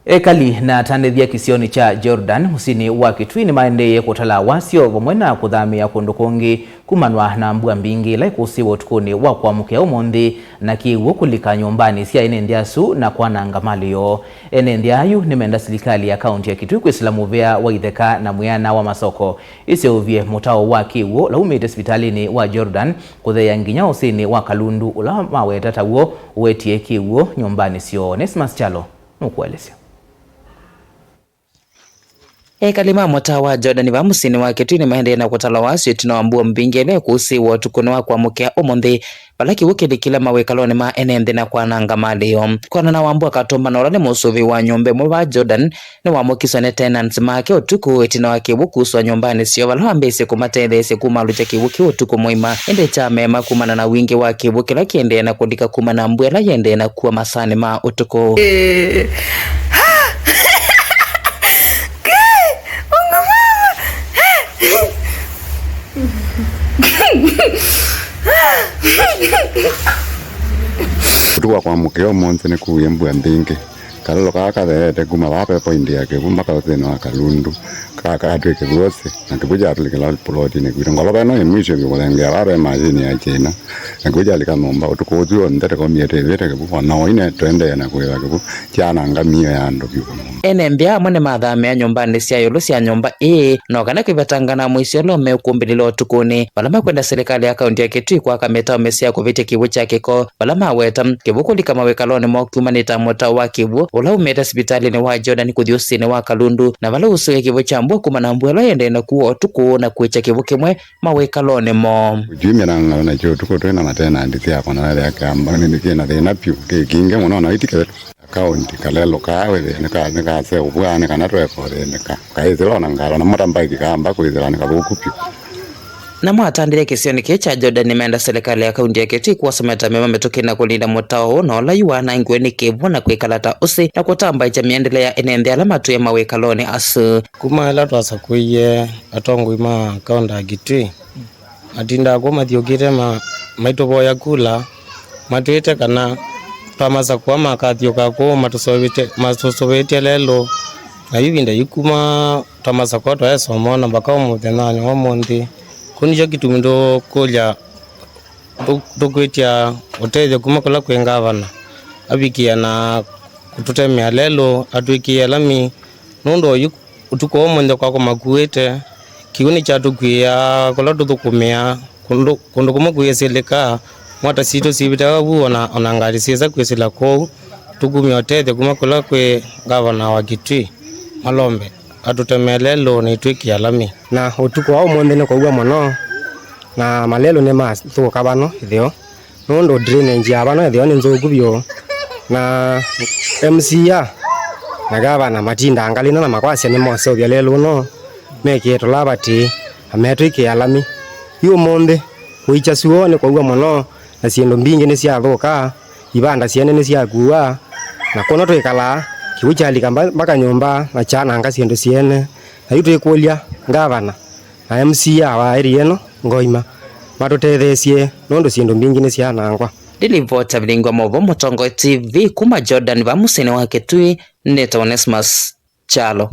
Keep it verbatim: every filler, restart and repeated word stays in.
Ekali na atandĩthya kĩsionĩ kya Jordan mũsyĩnĩ wa Kitui nĩmaendeeie kũtala wasyo vamwe na kũthamĩĩa kũndũ kũngĩ kumanwa na mbua mbingĩ ĩla ĩkũsĩĩwa ũtukũnĩ wa kwamũkĩa ũmũnthĩ, na kĩw'ũ kũlika nyũmbanĩ sya ene nthĩ asu na kwananga malĩ yoo. Ene nthĩ ayu nĩmenda silikalĩ ya kaunti ya Kitui kwĩsĩla mũvea wa itheka na mwĩana wa masoko iseũvye mũtao wa kĩw'ũ ũla umĩte sivitalĩnĩ wa Jordan kũtheea nginya ũsĩnĩ wa Kalundu, ũla maweta taw'o ũwetie kĩw'ũ nyũmbanĩ syoo. Onesmus Kyalo nũkũelesya. Ekali ma mũtaa wa Jordan va mũsyĩnĩ wa Kitui nĩmaendee na kũtala wasyo ĩtina wa mbua mbingĩ ĩla ĩkũsĩĩwa ũtukũnĩ wa kwamũkĩa ũmũnthĩ, vala kĩw'ũ kĩlikile mawĩkalonĩ ma ene nthĩ na kwananga malĩ yoo. Kwanana wa mbua katũmbana ũla nĩ mũsũvĩi wa nyũmba ĩmwe va Jordan nĩwamũkiswe nĩ tenants make ũtukũ ĩtina wa kĩw'ũ kuswa nyũmbanĩ syoo, vala wambĩĩsye kũmatetheesya kumalũkya kĩw'ũ kĩu ũtukũ mũima, ĩndĩ kyameema kumana na wingĩ wa kĩw'ũ kĩla kĩendee na kũlika kumana na mbua ĩla yĩendee na kua masaanĩ ma ũtukũ. Ũtukũ wa kwamũkĩa ũmũnthĩ nĩkuie mbua mbingĩ. Kalelũ kaa katheete kuma vaa ve point ya kĩw'ũ mpaka ũsĩnĩ wa Kalundu, ka katw'ĩkĩthw'e ũsĩ, na kĩw'ũ kyatũlĩkĩla plotinĩ kwitũ. Ngolova ĩno ĩ mwisho vyũ kũthengea vaa ve machine ya China, na kĩw'ũ kyalika nyũmba. Ũtukũ ũsu w'onthe tũkomie twĩvĩte kĩw'ũ, o na oine tũendee na kũĩva kĩw'ũ, kyananga mĩio ya andũ vyũ. Ene nthĩ amwe nĩmathamĩĩa nyũmbanĩ sya ĩũlũ sya nyũmba ĩĩ, no kana kwĩvetangana na mũisyo ũla ũmekũmbĩlĩla ũtukũnĩ, vala mekwenda silikalĩ ya kaunti ya Kitui kwaka mĩtao mĩseo ya kũvĩtya kĩw'ũ kya kĩko, vala maweta kĩw'ũ kũlika mawĩkalonĩ moo kyumanĩte na mũtao wa kĩw'ũ ũla umĩte sivitalĩnĩ wa Jordan kũthi ũsĩnĩ wa Kalundu, na vala ũsũĩa kĩw'ũ kya mbua kuma na mbua ĩla yendee na kua ũtukũ na kwĩkya kĩw'ũ kĩmwe mawĩkalonĩ moo. Kiumya na ng'ano nakyo ũtukũ twĩ na matenanti syakwa na wethĩa kĩamba nĩ kĩna thĩna vyũ, kĩ kingĩ mũno na itikethe. Kaunti kalelũ kaa wĩthĩe nĩka nĩkaseũvw'a nĩ kana tweka ũthĩnĩka. Kaĩsĩla ona ngalo na motorbike kaamba kwĩsĩla nĩ kathũku vyũ. Namo atandĩthya kĩsionĩ kĩĩ kya Jordan nĩmenda silikalĩ ya kaunti ya Kitui kwosa mata mema mĩtũkĩ na kũlinda mũtao ũũ na ũla yu wanangiwe nĩ kĩw'ũ na kwĩkala ta ũsĩ na kũtambaĩkya mĩendele ya ene nthĩ ala matwĩe mawĩkalonĩ asu. Kuma ĩla twasakũie atongoi ma kaunti ya Kitui, matindaa kũu mathyũkĩte ma, maitũvoya kula, matwĩte kana twamasakũa makathyũka kũu matũsũvĩtye, matũsũvĩtye lelũ. Na yu ĩvinda yu kuma twamasakũa twaesomona mpaka mũthenyanĩ wa ũmũnthĩ. Kĩu nĩkyo kĩtumi tũkũlya, tũ-, tũkwĩtya ũtethyo kuma kũla kwĩ ngavana, avikĩe na kũtũtemea lelũ, atwĩkĩe lami, nũndũ oyu ũtukũ wa ũmũnthĩ kwakwa makuĩte, kĩw'ũ nĩkyatũkuĩaa kũla tũthũkũmĩaa, kũndũ, kũndũ kũmwe kũyĩsĩlĩka, mota sitũ sivĩtawa vu, ona, ona ngalĩ syĩsa kwĩsĩla kũu. Tũkumya ũtethyo kuma kũla kwĩ ngavana wa Kitui, Malombe, atũtemee lelũ na itwĩkĩa lami. Na ũtukũ wa ũmũnthĩ nĩ kũua mũno, na malelũ nĩmathũka vano ĩtheo. Nũndũ drainage ya vano ĩtheo nĩ nthũku vyũ, na M C A na gavana matindaa ngalĩna na makwasya nĩmoseũvya lelũ ũno mekĩe tũlavati na metwĩkĩa lami. Yu ũmũnthĩ kũikya syũa nĩ kwaua mũno, na syĩndũ mbingĩ nĩsyathũka, ivanda syene nĩsyakuwa, na kũno twĩkalaa kĩw'ũ kyalika mba-, mbaka nyũmba na kyananga syĩndũ syene. Na yu twĩkũlya gavana na M C A wa area ĩno Ngoima matũtetheesye nũndũ syĩndũ mbingĩ nĩsyanangwa. Ndilivota vilingwa maũvoo Mũtongoi T V kuma Jordan va mũsyĩnĩ wa Kitui, nĩtawa Onesmus Kyalo.